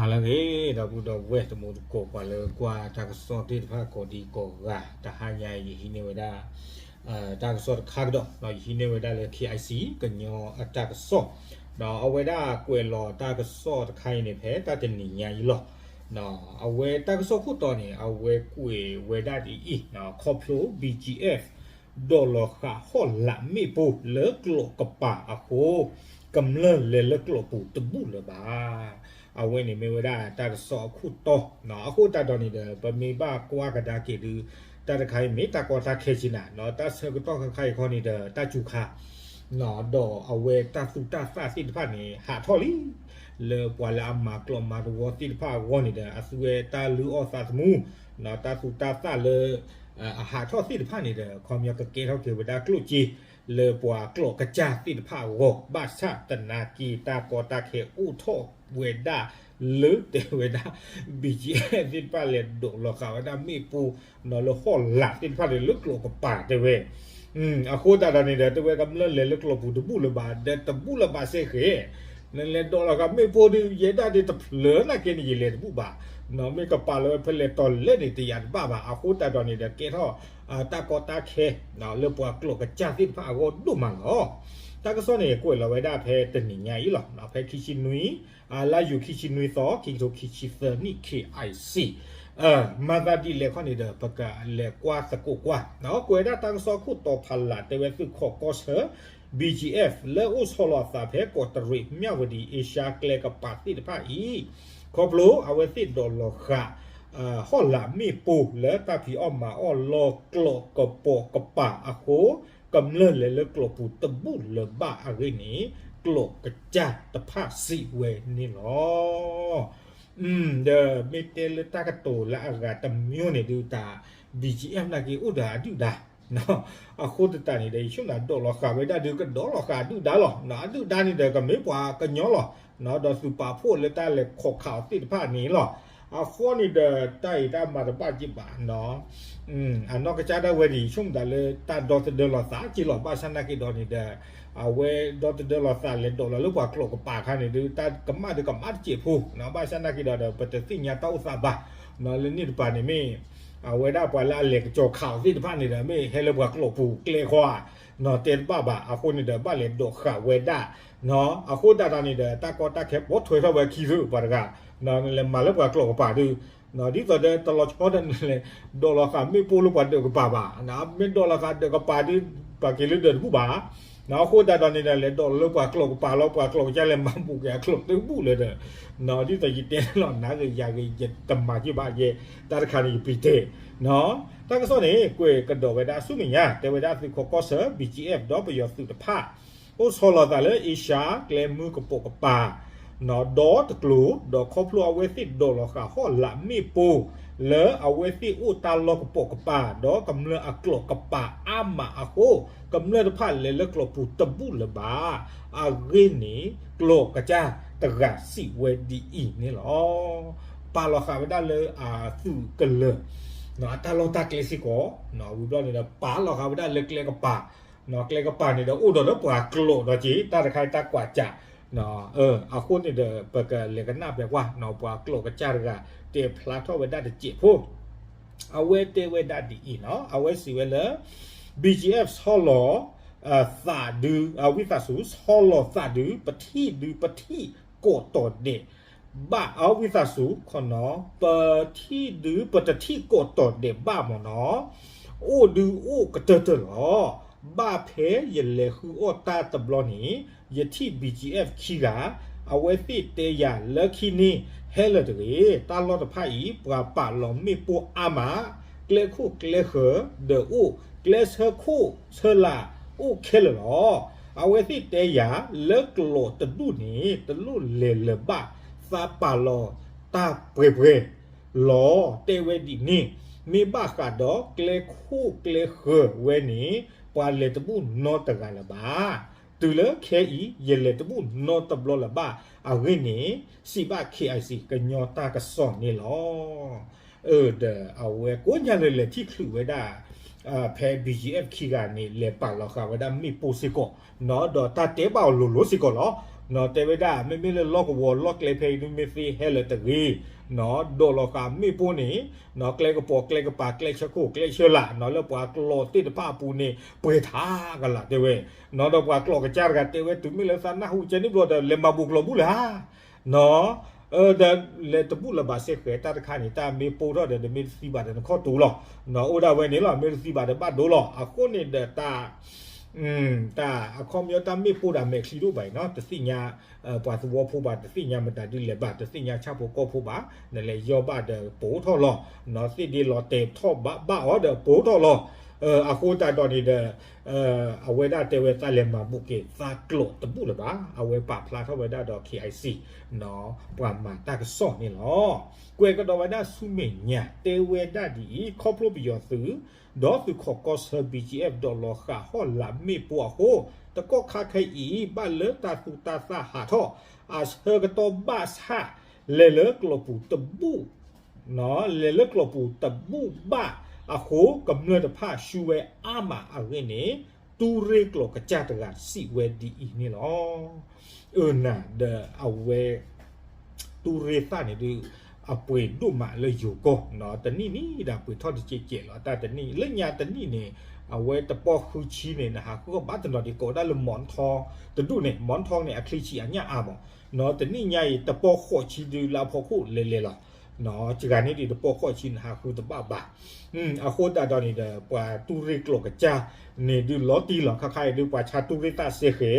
ဟါလၢအဂ့ၤ ဒီပုၢ်ဒီဝဲၢ်တံၤသကိး ပှၤလၢကွၢ်တၢ်ကစီၣ်သ့ၣ်တဖၣ်ကိးဒံကိးဂၤ, တဟါညါအံၤ ယဟံးန့ၢ်ဝဲဒၣ် တၢ်ကစီၣ်တခါကဒီး, ယဟံးန့ၢ်ဝဲဒၣ်လၢ KIC ကညီအတၢ်ကစီၣ်, ဒီးအဝဲဒၣ်ကွဲးလီၤတၢ်ကစီၣ်တခါအံၤန့ၣ် ဖဲတၢ်တနံၤညါအံၤလီၤ. အဝဲတၢ်ကစီၣ်ခိၣ်တီန့ၣ် အဝဲကွဲးဝဲဒၣ်ဒ်အံၤ, ခီဖျိ BGF ဒိးလီၤဃာ်ဟီၣ်လာ်မ့ၣ်ပိၢ်လၢကျိာ်ကပၤအဃိ, ကမျၢၢ်လဲၤလၢကျိာ်ပူၤတဘူၣ်လၢၤဘၣ်. အဝဲန့ၣ်မ့ၢ်ဝဲဒၣ်တၢ်ကစီၣ်အခိၣ်တီ, အဃိသတးဒီးန့ၣ်ဒီး ပမ့ၢ်ဘၣ်ကွၢ်ကဒါက့ၤဒုး, တၢ်တခါအံၤမ့ၢ်တၢ်ကီတၢ်ခဲဆ့နၤ, ဒီးတၢ်ဆၢကတီၢ်ခါခါအံၤခီန့ၣ်ဒီး တၢ်စူၤခါ ဒီးအဝဲတၢ်သူတၢ်သၣ်သ့ၣ်တဖၣ်န့ၣ် ဟးထီၣ်လံ လၢပှၤလၢအမၤကျိာ်မၤသဝီသ့ၣ်တဖၣ်အဂီၢ်န့ၣ်ဒီး အသူဝဲတၢ်လုၢ်အီၣ်သးသမူ, တၢ်သူတၢ်သၣ်လၢ အဟးထီၣ်သ့ၣ်တဖၣ်န့ၣ်ဒီး ခီပညီကကဲထီၣ်က့ၤဝဲဒၣ်ကျိၣ်စ့ လၢပှၤကျိာ်ကစၢ်သ့ၣ်တဖၣ်အဂီၢ်, ဘၣ်ဆၣ်သနာ်က့ တၢ်ကီတၢ်ခဲအိၣ်ထီၣ်ဝဲဒၣ် လၢတဲဝဲဒၣ် BGF သ့ၣ်တဖၣ်လဲၤဒိးလီၤဃာ်ဝဲဒၣ်မ့ၣ်ပိၢ် လၢဟီၣ်လာ်သ့ၣ်တဖၣ်န့ၣ် လၢကျိာ်ကပၤတဲဝဲ. အဃိသတးဒီးန့ၣ်ဒီး တဲဝဲကမျၢၢ်လဲၤလၢကျိာ်ပူၤတဘူၣ်လၢၤဘၣ်, ဒီးတဘူၣ်လၢၤဘၣ်စ့ၢ်ကီး, နလဲၤဒိးလီၤဃာ်မ့ၣ်ပိၢ်ဒုး ယဲဒၣ်ဒ်တဖျၢၣ်နာ်က့န့ၣ် ယလဲၤတဘူၣ်ဘၣ်, မ့ၢ်ကပာ်လီၤဝဲဖဲလဲၣ်တီၤလဲၣ်န့ၣ် တယာ်တဘၣ်ဘၣ်. အဃိသတးဒီးန့ၣ်ဒီး ကဲထီၣ် တၢ်ကီတၢ်ခဲ လၢပှၤကျိာ်ကစၢ်သ့ၣ်တဖၣ်အဂီၢ်ဒိၣ်မးလီၤ. တၢ်ကစီၣ်န့ၣ် ကွဲးလီၤဝဲဒၣ်ဖဲတနံၤညါအံၤလီၤ. ဖဲခံဆံနွံ, လါယူၤခံဆံနွံသီ ခံကထိခံဆံသၢနံၣ် KIC မၤသးဒ်လဲၣ်ခီန့ၣ်ဒီး ပကလဲၤကွၢ်သကိးကွၢ်, ကွဲးဒၣ်တၢ်ကစီၣ်ခိၣ်တီဖးလာ် တဲဝဲသုးခိးကီၢ်ဆၢ BGF လၢအိၣ်ဆီလီၤအသးဖဲကီးတရံး မၠၣ်ဝတံၤ အ့ရှါကျဲကပၤသ့ၣ်တဖၣ်အံၤ, ခီဖျိအဝဲသ့ၣ်ဒိးလီၤဃာ် ဟီၣ်လာ်မ့ၣ်ပိၢ်လၢတၢ်ဖံးအီၣ်မၤအီၣ်လီၢ်ကျိာ်ကပိာ်ကပၤအဃိ, ကမျၢၢ်လဲၤလၢကျိာ်ပူၤတဘူၣ်လၢၤဘၣ်အဂ့ၢ်န့ၣ် ကျိာ်ကစၢ်တဖၣ်စံးဝဲန့ၣ်လီၤ. ဒီးမ့ၢ်တဲလၢတၢ်ကတိၤလၢအဂၤတမံၤန့ၣ်ဒုးတၢ် BGF နာ်က့အိၣ်ဒီးအဒုၣ်ဒါ, အဃိသတးန့ၣ်ဒီး ယဆိကမိၣ်ဒိးလီၤဃာ်ဝဲဒၣ်ဒုး ကဒိးလီၤဃာ်အဒုၣ်ဒါလီၤ. အဒုၣ်ဒါန့ၣ်ဒီး ကမ့ၢ်ပှၤကညီလီၤ. ဒီးသုးပာ်ဖှိၣ်လၢတၢ်လဲၤခိးခးအီၤသ့ၣ်တဖၣ်န့ၣ်လီၤ. အဃိန့ၣ်ဒီး တၢ်အံၤတၢ်မၤတဘၣ်က့ၤဘၣ် အနီၢ်ကစၢ်ဒၣ်ဝဲန့ၣ် ယဆိကမိၣ်ဒၣ်လၢတၢ်ဒီသဒၢလီၤသးက့ၤလီၤ. ဘၣ်ဆၣ်နာ်က့ဒီးန့ၣ်ဒီး အဝဲဒီသဒၢလီၤသးလဲၤဒိးလီၤလၢပှၤကျိာ်ကပၤခါန့ၣ်ဒီး တၢ်ကမၣ်ဒီးကမၣ်တစဲးဖိ, ဘၣ်ဆၣ်နာ်က့ဒီးဒီး ပတသ့ၣ်ညါတၢ်အိၣ်သးဘၣ်. လၢန့ၣ်တပၤန့ၣ်မ့ၢ် အဝဲဒၣ်ပှၤလၢအလဲၤကစီၤခးအီၤသ့ၣ်တဖၣ်န့ၣ်ဒီး မ့ၢ်ဟဲလၢပှၤကျိာ်ပူၤကျဲဃီဧါ, တဲတဘၣ်ဘၣ်. အဃိန့ၣ်ဒီး ဘၣ်လဲၤဒိးဃာ်ဝဲဒၣ် အဃိသတးန့ၣ်ဒီး တၢ်ကီတၢ်ခဲပိာ်ထွဲထီၣ်ဝဲခံဖုပှၤတဂၤ, လဲၤမၤလၢပှၤကျိာ်ကပၤဒုး, ဒ်သိးဒီးတလီၤဆီဒီးနလဲၤ ဒိးလီၤဃာ်မ့ၣ်ပိၢ်လၢပှၤဒၢးကပၤဘၣ်. မ့ၢ်ဒိးလီၤဃာ်ဒၢးကပၤဒုး ပှၤက့ၤလၢဒၢးတဘူၣ်ဘၣ်. အဃိသတးဒီးန့ၣ်ဒီး လဲၤဒိးလီၤလၢပှၤကျိာ်ကပၤလီၤ. ပှၤကျိာ်ကစၢ်လဲၤမၤဘူးက့ၤအကျိာ်တဘူၣ်လၢၤဒီး, ဒ်သိးယတဲလီၤနၤဂ့ၤယၤဂ့ၤ ယတမၤက့ၤဘၣ်ယဲ, တၢ်တခါန့ၣ်ယပျံၤတဲာ် တၢ်ကစီၣ်န့ၣ် ကွဲးကဒီးဝဲဒၣ်ဆူမဲာ်ညါ တဲဝဲဒၣ်သုးခိးကီၢ်ဆၢ BGF ဒီးပယီၤသုးတဖၣ် အိၣ်ဆီလီၤသးလၢအ့ရှါကျဲမုၢ်ကပိာ်ကပၤ ဒီတကျိၤ, ဒီးခီဖျိအဝဲသ့ၣ်ဒိးလီၤဃာ်ဟီၣ်လာ်မ့ၣ်ပိၢ် လၢအဝဲသ့ၣ်အိၣ်တၢ်လီၢ်ကပိာ်ကပၤ ဒီးကမျၢၢ်အကျိာ်ကပၤအါမးအဃိ, ကမျၢၢ်တဖၣ်လဲၤလၢကျိာ်ပူၤတဘူၣ်လၢၤဘၣ်. အဂ့ၢ်န့ၣ် ကျိာ်ကစၢ်တဂၤစံးဝဲဒ်အံၤန့ၣ်လီၤ. ပာ်လီၤဃာ်ဝဲဒၣ်လၢအသုးကလၢၤ အတၢ်လီၢ်တၢ်ကျဲစ့ၢ်ကီး, ဝံၤဘျီန့ၣ်ဒီး ပာ်လီၤဃာ်ဝဲဒၣ်လၢကျဲကပၤ, ကျဲကပၤန့ၣ်ဒီး အိၣ်ဒီးလၢပှၤကျိာ်ဒီးက့ၤ တၢ်တခါအံၤတၢ်ကွၢ်စး, အဃိန့ၣ်ဒီး ပကလဲၤကနၣ်ပဲာ်ကွၢ် ပှၤကျိာ်ကစၢ်တဂၤ တဲဖျါထီၣ်ဝဲဒၣ်တစဲးဖိ, အဝဲတဲဝဲဒၣ်ဒ်အံၤ, အဝဲစံးဝဲလၢ BGF ဆီလီၤ သးဒုး အဝံသးစူၤ ဆီလီၤသးဒုး ပထံၣ်ဒုးပထံၣ်ကိးတီၤဒဲး ဘၣ်အဝံသးစူၤ ခီနီၤ ပထံၣ်ဒုးပတထံၣ်ကိးတီၤဒဲးဘၣ်မ့ၢ်နီၤ, အိၣ်ဒုးအိၣ်ကတၢၢ်တၢၢ်လီၤ. ဘၣ်ဖဲယလဲၤဃုအီၣ်တၢ်တဘျီန့ၣ် ယထံၣ် BGF ခံဂၤ, အဝဲသ့ၣ်တဲယၤလၢခံန့ၣ် ဟဲလၢာ်တဂ့ၤ, တၢ်လီၢ်တဖၣ်အံၤ ပှၤပာ်လီၤမ့ၣ်ပိၢ်အါမး, ကျဲခိၣ်ကျဲဃၢၤဒီးအိၣ်, ကျဲဆၢခိၣ်ဆၢလာ်အိၣ်ခဲလၢာ်လီၤ. အဝဲသ့ၣ်တဲယၤ လၢကျိာ်တဒူၣ်န့ၣ် တလိၣ်လဲၤလၢၤဘၣ်, သးပာ်လီၤတၢ်ပှဲၤပှဲၤလီၤ. တဲဝဲဒ်န့ၣ်, မ့ၢ်ဘၣ်ဃးဒီးကျဲခိၣ်ကျဲဃၢၤဝဲန့ၣ် ပှၤလဲၤတဘူၣ်နီတဂၤလၢၤဘၣ်. တုၤလၢခဲအံၤ ယလဲၤတဘူၣ်နီတဘျီလၢၤဘၣ်. အဂ့ၢ်န့ၣ် စံးဘၣ် KIC ကညီတၢ်ကစီၣ်န့ၣ်လီၤ. ဒီးအဝဲကိးညါလၢလဲၤထံၣ်ချုးဝဲဒၣ် ဖဲ BGF ခံဂၤန့ၣ် လဲၤပာ်လီၤဃာ်ဝဲဒၣ်မ့ၣ်ပိၢ်စ့ၢ်ကီး, ဒီးတၢ်တဲဘၣ်အီၤလိၤလိၤစ့ၢ်ကီးလီၤ. တဲဝဲဒၣ် မ့မ့ၢ်လၢလီၢ်ကဝီၤလီၢ်ကျဲဖဲအံၤဒုး မ့ၢ်သ့ဟဲလၢၤတဂ့ၤ, ဒိးလီၤဃာ်မ့ၣ်ပိၢ်န့ၣ် ကျဲကပီၤ ကျဲကပၤ ကျဲဆၢခိၣ် ကျဲဆၢလာ် လၢပှၤကျိာ်သ့ၣ်တဖၣ်အပူၤန့ၣ် ပှဲၤထါကလာ်တဲဝဲ, ဒီးပှၤကျိာ်ကစၢ်တဂၤတဲဝဲ တုၤမ့ၢ်လၢသးနၢ်ဟူကဲန့ၣ်ဘျီဒီး လဲၤမၤဘူးကျိာ်ဘူးလၢၤဧါ ဒီးလဲၤတဘူးလၢၤဘၣ် စ့ၢ်ကီးတၢ်တခါန့ၣ် တၢ်မ့ၢ်ပိၢ်ထီၣ်ဒီး တမ့ၢ်တသံဘၣ်ဒီးနခီၣ်တူာ်လီၤ, အိၣ်ဒၣ်ဝဲန့ၣ်လီၤ, မ့ၢ်တသံဘၣ်ဒီးဘၣ်ဒိလီၤ, အဃိန့ၣ်ဒီးတၢ် တၢ်အခီပညီတၢ်မ့ၣ်ပိၢ်ဒီးမဲာ်ချံဒိၣ်ဘၣ်အံၤနီၤ တသ့ၣ်ညါ ပှၤသဝီဖိဘၣ်, တသ့ၣ်ညါမတၤဒ်လဲၣ်ဘၣ်, တသ့ၣ်ညါဆၣ်ဖိကီၢ်ဖိဘၣ်, နလဲၤယီၢ်ဘၣ်ဒီးပိၢ်ထီၣ်လီၤ, သ့ၣ်ဒ့လီၤတဲာ်ထီၣ်ဘၣ်ဘၣ်အီၤဒီးပိၢ်ထီၣ်လီၤ, အဃိသတးဒီးန့ၣ်ဒီး အဝဲဒၣ်တဲဝဲသးလဲၤမၤဘူးက့ၤ သးကျိာ်တဘူးလၢၤဘၣ်, အဝဲပာ်ဖျါထီၣ်ဝဲဒၣ်ဒီး KIC ပှၤမၤတၢ်ကစီၣ်န့ၣ်လီၤ. ကွဲးကဒီးဝဲဒၣ်ဆူမဲာ်ညါ တဲဝဲဒၣ်ဒ်အံၤ, ခီဖျိပယီၤသုး ဒီးသုးခိးကီၢ်ဆၢ BGF ဒိးလီၤဃာ်ဟီၣ်လာ်မ့ၣ်ပိၢ်အဃိ, တကီၢ်ခါခဲအံၤ ဘၣ်လၢတၢ်သူၣ်တၢ်သၣ်ဟးထီၣ် အဆၢကတီၢ်ဘၣ်ဆၣ် လဲၤလၢကျိာ်ပူၤတဘူး လဲၤလၢကျိာ်ပူၤတဘူးဘၣ်အဃိ ကမျၢၢ်တဖၣ်ဆူဝဲအါမးအဂ့ၢ်န့ၣ် တူၢ်ရ့ၣ်ကျိာ်ကစၢ်တဂၤစံးဝဲဒ်အံၤန့ၣ်လီၤ. အၢနၤဒီးအဝဲ တူၢ်ရ့ၣ်သၣ်န့ၣ်ဒုး အပှ့ၤဒိၣ်မးလၢယိၤကီၢ်, တနံၣ်နံၣ်ဒၣ်ပှ့ၤထီၣ်တကဲးကဲးလီၤ, တၢ်တနံၣ် လၢညါတနံၣ်န့ၣ် အဝဲတပီၢ်ဃုဆံန့ၣ် နဟးဃုအီၣ်ဘၣ်တနီၤဒံး ကိးဝဲဒၣ်လၢ မီၣ်ထီ တဒူၣ်န့ၣ်, မီၣ်ထီန့ၣ် အချံဆံးအညၣ်အါမး, တနံၣ်ညါအံၤ တပီၢ်ဃိးဆံဒုးလၢအဖီခိၣ်လဲၤလဲၤလီၤ, စှၤန့ၢ်ဒံးတပီၢ်ဃိးဆံ နဟးဃုတဘၣ်ဘၣ်. အဃိသတးဒီးန့ၣ်ဒီး ပှၤတူၢ်ရ့ၣ်ကျိာ်ကစၢ်န့ၣ်ဒုးလီၤတံၢ်လီၤ, ခါခါအံၤဒုး ပှၤဆါတူၢ်ရ့ၣ်သၣ်စဲဃဲ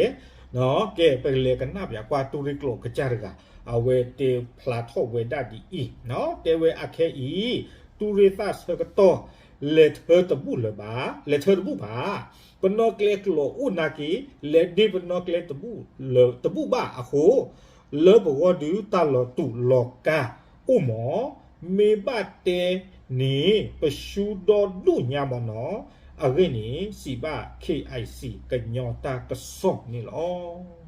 ၤ, ကဲ ပကလဲၤကနၣ်ပၠးကွၢ်တူၢ်ရ့ၣ်ကျိာ်ကစၢ်တဂၤ အဝဲတဲဖျါထီၣ်ဝဲဒၣ်ဒ်အံၤ, တဲဝဲအခဲအံၤ တူၢ်ရ့ၣ်သၣ်ဆၢကတီၢ် လဲၤထၢတဘူးလၢၤဘၣ်, လဲၤထၢတဘူးဘၣ်, ပနီၣ်ကျဲကျိာ်အိၣ်နာ်က့ လဲၤဒ့ပနီၣ်ကျဲ တဘူးဘၣ်အဃိ လၢပဂီၢ်ဒုးတၢ်လီၤတူာ်လီၤကာ်အိၣ်မး, မ့ၢ်ဘၣ်တဲန့ၣ် ပဆူဒီဒူၣ်ညါမးနီၤ, အဂ့ၢ်န့ၣ် စံးဘၣ် KIC ကညီတၢ်ကစီၣ်န့ၣ်လီၤ.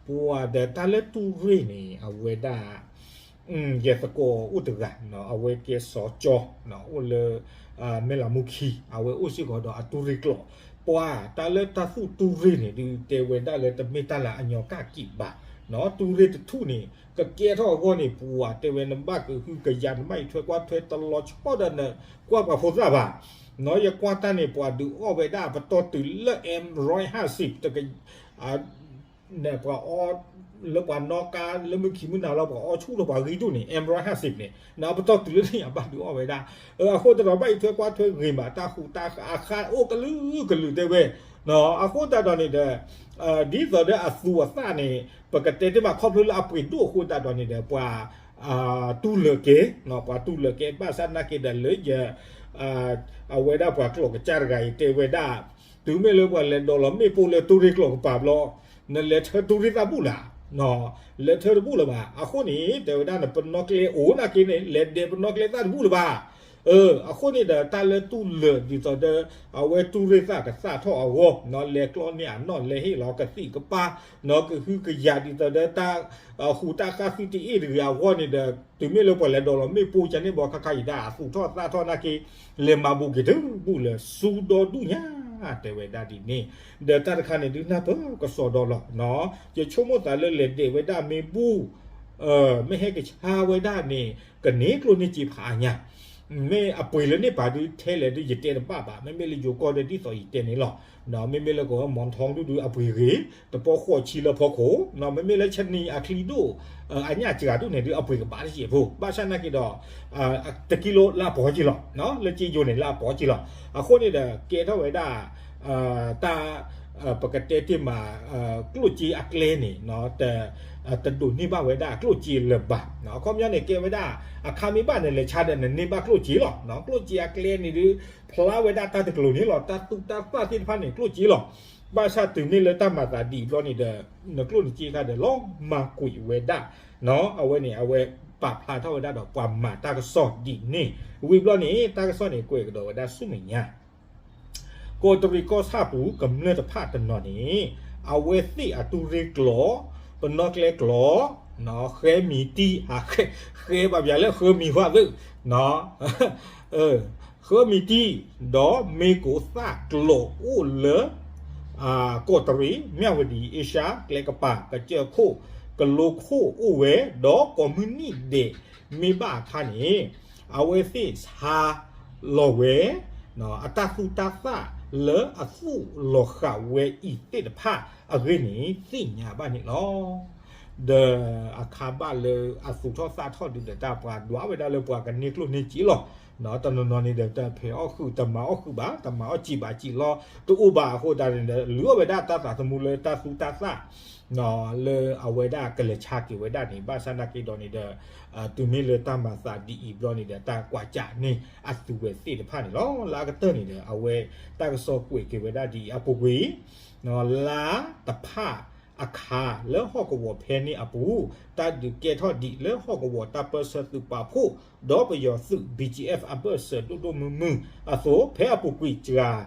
ပှၤဒီးတၢ်လၢတူၢ်ရ့ၣ်န့ၣ် အဝဲဒၣ် ယသကိးအိၣ်တဂၤ, အဝဲကဲစီၤကၠီ, အိၣ်လၢ မဲၢ်လးမူခံ, အဝဲအိၣ်စ့ၢ်ကီးဒီးအတူၢ်ရ့ၣ်ကျိာ်, ပှၤတၢ်လၢတၢ်သူၣ်တူၢ်ရ့ၣ်န့ၣ်ဒုး တဲဝဲဒၣ်လၢတမ့ၢ်တၢ်လၢအညီကၣ်ကံးဘၣ်, တူၢ်ရ့ၣ်တထူၣ်န့ၣ် ကကဲထီၣ်အဂီၢ်န့ၣ် ပှၤတဲဝဲနဘၣ်ကဟုကယာ် နဘၣ်အံးထွဲကွၢ်ထွဲ တလီၤဆီဒီးနကွၢ်ပှၤဖိသၣ်ဘၣ်, ယကွၢ်တၢ်န့ၣ် ပှၤဒုးအီၣ်ဝဲဒၣ်ပတီၢ်တုၤလၢ M ร้อยห้าสิบ တက ပှၤအီ လၢပှၤနီၣ်ကါလၢမုၢ်ခံမုၢ်နၤလီၤ ပှၤအီဆူၣ်လၢပှၤဂံၢ်ဒူၣ်န့ၣ် M ร้อยห้าสิบ န့ၣ် ပတီၢ်တုၤလၢန့ၣ် အဘၣ်ဒုးအီၣ်ဝဲဒၣ်, အဃိသတးဒီး ဘၣ်အံးထွဲကွၢ်ထွဲဂ့ၤမး တၢ်ဟူးတၢ်ဃါအိၣ်ကလုာ်ကလုာ်တဲဝဲ, အဃိသတးဒီးန့ၣ်ဒီး ဒ်သိးဒီးအသူးအသၣ်န့ၣ် ပကတဲတ့ၢ်မး ခီဖျိလၢအပှ့ၤဒိၣ်အဃိသတးဒီးန့ၣ်ဒီး ပှၤတူၢ်လၢာ်က့ၤ, ပှၤတူၢ်လၢာ်က့ၤ ဘၣ်ဆၣ်နာ်က့ဒီးလၢယ အဝဲဒၣ်ပှၤကျိာ်ကစၢ်တဂၤအံၤတဲဝဲဒၣ်, တုၤမ့ၢ်လၢပှၤလဲၤဒိးလီၤမ့ၣ်ပိၢ်လၢတူၢ်ရ့ၣ်ကျိာ်ကပၤဘျီ, နလဲၤထၢတူၢ်ရ့ၣ်သၣ်ဘူးလၢ်, လဲၤထၢတဘူးလၢၤဘၣ်. အဃိန့ၣ် တဲဝဲဒၣ်နပနီၣ်ကျဲအိၣ်နာ်က့န့ၣ် လဲၤဒဲးပနီၣ်ကျဲသၣ်တဘူးလၢၤဘၣ်. အဃိန့ၣ်ဒီး တၢ်လၢတူၢ်လၢာ်ဒ်သိးဒီး အဝဲတူၢ်ရ့ၣ်သၣ်ကသၣ်ထီၣ်အဂီၢ် လဲၤကျီန့ၢ်အနီၣ် လဲၤဟ့ၣ်လီၤကသံၣ်ကပၤ ကဟုကယာ်ဒ်သိးဒီးတၢ် ဟူးတၢ်ဃါသုတအ့ၣ်တဂ့ၤအဂီၢ်န့ၣ်ဒီး တုၤမ့ၢ်လၢပှၤလဲၤဒိးလီၤမ့ၣ်ပိၢ်ကန့ၣ်ဘျီ ခါခါအံၤဒၣ်အသူၣ်ထီၣ်သၣ်ထီၣ်နာ်က့ လဲၤမၤဘူးက့ၤတဘူးလၢၤ ဆူဒီဒူၣ်ညါ တဲဝဲဒၣ်ဒ်န့ၣ်, ဒီးတၢ်တခါန့ၣ်ဒုးနၢ်ပၢၢ်ကစီဒီလီၤ. ယဆိကမိၣ်သးလၢလဲၤဒဲးဝဲဒၣ်မ့ၣ်ပိၢ် မ့ၢ်ဟဲကဆါဝဲဒၣ်န့ၣ် ကန့ၢ်ကျိၣ်န့ၢ်စ့ဖးအါညါ မ့ၢ်အပှ့ၤလၢန့ၣ်ပာ်ဒုးထဲလဲၣ်ဒုး ယတဲတဘၣ်ဘၣ်. မ့မ့ၢ်လၢယိၤကီၢ်ဒီးဒ်သိးယတဲန့ၣ်လီၤ. မ့မ့ၢ်လၢကီၢ်မီၣ်ထီဒုဒုးအပှ့ၤဂ့ၤ တပီၢ်ဃိးဆံလၢဖီခိၣ်, မ့မ့ၢ်လၢဆနံၤအချံဒိၣ် အညၣ်စှၤဒိၣ်န့ၣ်ဒုး အပှ့ၤကဘၣ်တစဲးဖိ, ဘၣ်ဆၣ်နာ်က့ဒီး တကံလိလၢအပီၤက့ၤလီၤ. လၢက့ယိၤန့ၣ်လၢအပီၤက့ၤလီၤ. အဃိန့ၣ်ဒီး ကဲထီၣ်ဝဲဒၣ် တၢ် ပကတဲတ့ၢ်မး ကျိၣ်စ့အကျဲန့ၣ် တဒိးန့ၢ်ဘၣ်ဝဲဒၣ်ကျိၣ်စ့လၢၤဘၣ်. အခီပညီန့ၣ် ကဲဝဲဒၣ် အခါမ့ၢ်ဘၣ်န့ၣ် လဲၤဆါဒီးနန့ၢ်ဘၣ်ကျိၣ်စ့လီၤ. ကျိၣ်စ့အကျဲန့ၣ်ဒုး ဖျါဝဲဒၣ်တၢ်တကျိၤန့ၣ်လီၤ. တၢ်သူၣ်တၢ်သၣ်သ့ၣ်တဖၣ်န့ၣ် ကျိၣ်စ့လီၤ. ဘၣ်ဆၣ်တုၤမ့ၢ်လၢတၢ်မၤသးဒ်အံၤဘျီန့ၣ်ဒီး နကျိၣ်နစ့ခါဒီးလီၤမၤကွံာ်ဝဲဒၣ် အဝဲန့ၣ် အဝဲပာ်ဖျါထီၣ်ဝဲဒၣ်ဒီးပှၤမၤတၢ်ကစီၣ်ဒ်န့ၣ်, ဝံၤဘျီန့ၣ် တၢ်ကစီၣ်န့ၣ် ကွဲးကဒီးဝဲဒၣ်ဆူမဲာ်ညါ ကီးတရံးကီၢ်ဆၣ်ပူၤ ကမျၢၢ်တဖၣ်တနီၤန့ၣ် အဝဲသ့ၣ်အတူၢ်ရ့ၣ်ကျိာ်, ပနီၣ်ကျဲကျိာ်, ဃဲမံၤတံၢ်, ဃဲဘၣ်ဘၣ်လၢဃဲမံၤဃီသ့ၣ်, ဃဲမံၤတံၢ်, ဒီးမ့ၢ်ကိးသၣ်ကျိာ်အိၣ်လၢ ကီးတရံး မၠၣ်ဝတံၣ် အ့ရှါ ကျဲကပၤ ကစၢၢ်ခိၣ် ကလိခိၣ်အိၣ်ဝဲ ဒီးကိးမုၢ်နံၣ်ဒဲး မ့ၢ်ဘၣ်အခါန့ၣ် အဝဲသ့ၣ်ဆါလီၤဝဲ အတၢ်သူၣ်တၢ်သၣ်လၢအသူၣ်လီၤဃာ်ဝဲအံၤသ့ၣ်တဖၣ်အဂ့ၢ်န့ၣ် သ့ၣ်ညါဘၣ်န့ၣ်လီၤ. ဒီးအခါဘၣ်လၢအသူၣ်ထီၣ်သၣ်ထီၣ်ဒုးဒီးတၢ်ပှၤဒွးဝဲဒၣ်လၢပှၤကန့ၢ်ကျိၣ်န့ၢ်စ့လီၤ. တနီၤနီၤန့ၣ်ဒီး တဖဲးအီၣ်ဃုာ် တမၤအီၣ်ဃုာ်ဘၣ် တမၤအီၣ်စံးဘၣ်စံးလီၤ တအိၣ်ဘၣ်အဃိသတးန့ၣ်ဒီး လုၢ်အီၣ်ဝဲဒၣ်တၢ်သးသမူလၢတၢ်သူၣ်တၢ်သၣ် လၢအဝဲဒၣ်ကလဲၤဆါက့ၤဝဲဒၣ်န့ၣ် ဘၣ်ဆၣ်နာ်က့ဒီးန့ၣ်ဒီး တုၤမ့ၢ်လၢတၢ်မၤသးဒ်အံၤဘျီန့ၣ်ဒီး တၢ်ကွၢ်ကၢ်န့ၢ်အသုဝဲသ့ၣ်တဖၣ်န့ၣ်လီၤ. လၢအကတၢၢ်န့ၣ်ဒီး အဝဲတၢ်ကစီၣ်ကွဲးက့ၤဝဲဒၣ်ဒ်အံၤအပူၤကွံာ် လါတဖၣ်အခါ လၢဟီၣ်ကဝီၤဖဲန့ၣ်အပူၤ တၢ်ဒုးကဲထီၣ်ဒံးလၢဟီၣ်ကဝီၤတၢ်ပၢၢ်ဆၢသုးပာ်ဖှိၣ် ဒီးပယီၤသုး ဘီၣ်ကၠံၣ်အဲၣ်ဖ် အဘၢၣ်စၢၤဒိၣ်ဒိၣ်မုၢ်မုၢ်အသိး ဖဲအပူၤကွံာ်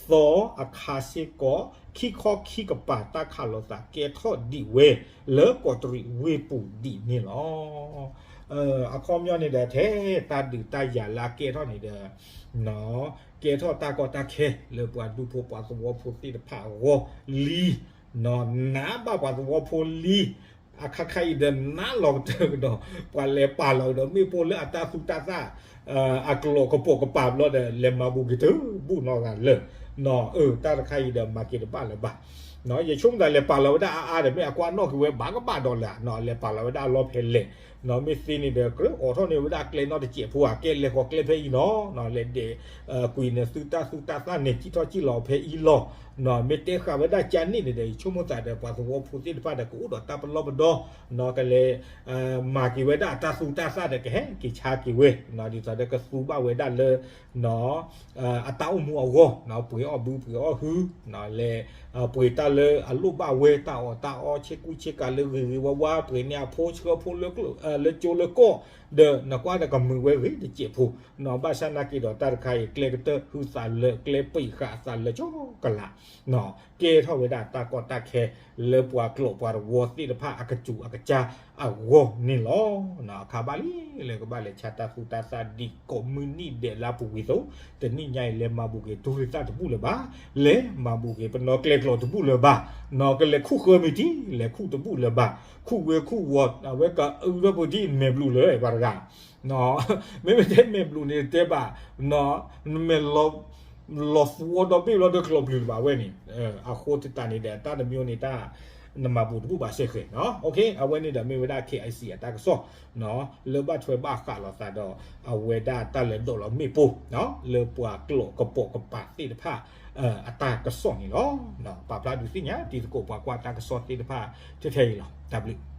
စှၤသီအခါစ့ၢ်ကီး ခံခီခံကပၤတၢ်ခးလိာ်သးကဲထီၣ်ဒံးဝဲ လၢကီးတရံးဝ့ၢ်ပူၤဒံးန့ၣ်လီၤ. အခီပညီန့ၣ်ဒီး ထဲတၢ်ဒုးတၢ်ယၤလၢအကဲထီၣ်န့ၣ်ဒီး ကဲထီၣ်တၢ်ကီတၢ်ခဲလၢပှၤဒူဖိပှၤသဝီဖိသ့ၣ်တဖၣ်အဂီၢ်လံ, နးဘၣ်ပှၤသဝီဖိလံ, အခါခါအံၤဒီးနးလီၤကတၢၢ်ကဒီး ပှၤလဲၤပာ်လီၤကဒီးမ့ၣ်ပိၢ်လၢအတၢ်သူၣ်တၢ်သၣ် အကျိာ်ကပိာ်ကပၤဘျီဒီး လဲၤမၤဘူးက့ၤတဘူၣ်နီတဂၤလၢာ်, အတၢ်တခါအံၤဒီးမၤက့ၤတဘၣ်လၢၤဘၣ် ယဆိကမိၣ်သးလဲၤပာ်လီၤဝဲဒၣ်အါအါဒီး မ့ၢ်အကွၢ်နီၣ်က့ၤဝဲဘၣ်ကဘၣ်ဒီးလၢၤ, လဲၤပာ်လီၤဝဲဒၣ်အလီၢ်ဖဲလဲၣ်, မ့ၢ်သ့န့ၣ်ဒီး ကြၢးအိးထီၣ်န့ၢ်ဝဲဒၣ်ကျဲနီတစဲးဖိဧါ, ကဲလဲၤဃီၤကျဲဖဲအံၤနီၤ, လဲၤဒဲးကွံာ်န့ၣ်သုတၢ်သူၣ်တၢ်သၣ်န့ၣ် စံၣ်ထီၣ်စံၣ်လီၤဖဲအံၤလီၤ, မ့ၢ်တဲဃာ်ဝဲဒၣ်ကန့ၣ်န့ၣ်ဒီး ယဆိကမိၣ်သးဒီး ပှၤသဝီဖိသ့ၣ်တဖၣ်ဒီး ကအိၣ်ဒီးတၢ်ပလီၢ်ပဒီ ကလဲၤ မၤက့ၤဝဲဒၣ်အတၢ်သူၣ်တၢ်သၣ်ဒီး ကဟဲက့ၤဆါက့ၤဝဲ, ဒ်သိးဒီးကသူဘၣ်ဝဲဒၣ်လၢ အတၢ်အိၣ်မူအဂီၢ်, ပှ့ၤအီၣ်ဘုပှ့ၤအီၣ်ဟု, လဲၤပှ့ၤတၢ်လၢအလိၣ်ဘၣ်ဝဲ တၢ်အီၣ်တၢ်အီ ဆ့ကူဆ့ကၤလၢဂ့ၤဂ့ၤဝါဝါ, ပှ့ၤန့ၢ်အဖိဆှၢဖိလၢကျိလၢကၠိလၢကီၢ်, ဒီးနကွၢ်ဒီးကမုာ်ဝဲဂ့ၤတစဲးဖိ, ဘၣ်ဆၣ်နာ်က့ဒီးတၢ်တခါအံၤ ကျဲကတၢၢ်ဟုသးလၢာ် ကျဲပံာ်ဃာ်အသးလၢာ်ကၠီကလာ် ကဲထီၣ်ဝဲဒၣ်တၢ်ကီတၢ်ခဲ လၢပှၤကျိာ်ပှၤသဝီသ့ၣ်တဖၣ်အကစူၤအကစၢ်အဂီၢ်န့ၣ်လီၤ. အခါဘၣ်လံ လၢကဘၣ်လဲၤဆါတၢ်သူၣ်တၢ်သၣ်ဒ်ကိးမုၢ်နံၣ်ဒဲးလၢအပူၤကွံာ်အသိး, တနံၣ်ညါအံၤ လဲၤမၤဘူးက့ၤတူၢ်ရ့ၣ်သၣ်တဘူၣ်လၢၤဘၣ်, လဲၤမၤဘူးက့ၤပနီၣ်ကျဲကျိာ်တဘူၣ်လၢၤဘၣ်, ကလဲၤခူၣ်ဃၢမံၤတံၢ် လဲၤခူၣ်တဘူၣ်လၢၤဘၣ်, ခူၣ်ဝဲခူၣ်ဝီၤ အဝဲကအုထီၣ်ပူၤဒ်မဲာ်ဘျုးလၢၤ ပှၤတဂၤ မ့မ့ၢ်တဲမဲာ်ဘျုးန့ၣ်တဲဘၣ်, နမဲာ်လီၤသဝီဒီဘ့ၣ်ဘျီဒီးကျိာ်ဘျုးလၢၤဘၣ်ဝဲန့ၣ်, အဃိသတးန့ၣ်ဒီး တၢ်တမံၤန့ၣ်တၢ် နမၤဘူးတဘူၣ်ဘၣ်စဲဃဲၤ, အဝဲန့ၣ်ဒီးမ့ၢ်ဝဲဒၣ် KIC အတၢ်ကစီၣ် လၢဘၣ်ထွဲဘၣ်ဃးလိာ်သးဒီး အဝဲဒၣ်တၢ်လဲၤဒိးလီၤမ့ၣ်ပိၢ် လၢပှၤကျိာ်ကပိာ်ကပၤသ့ၣ်တဖၣ် အတၢ်ကစီၣ်န့ၣ်လီၤ. ပာ်ဖျါဒုးသ့ၣ်ညါတံၤသကိးပှၤကွၢ်တၢ်ကစီၣ်သ့ၣ်တဖၣ်ထဲထဲအံၤလီၤ. တၢ်ဘျုး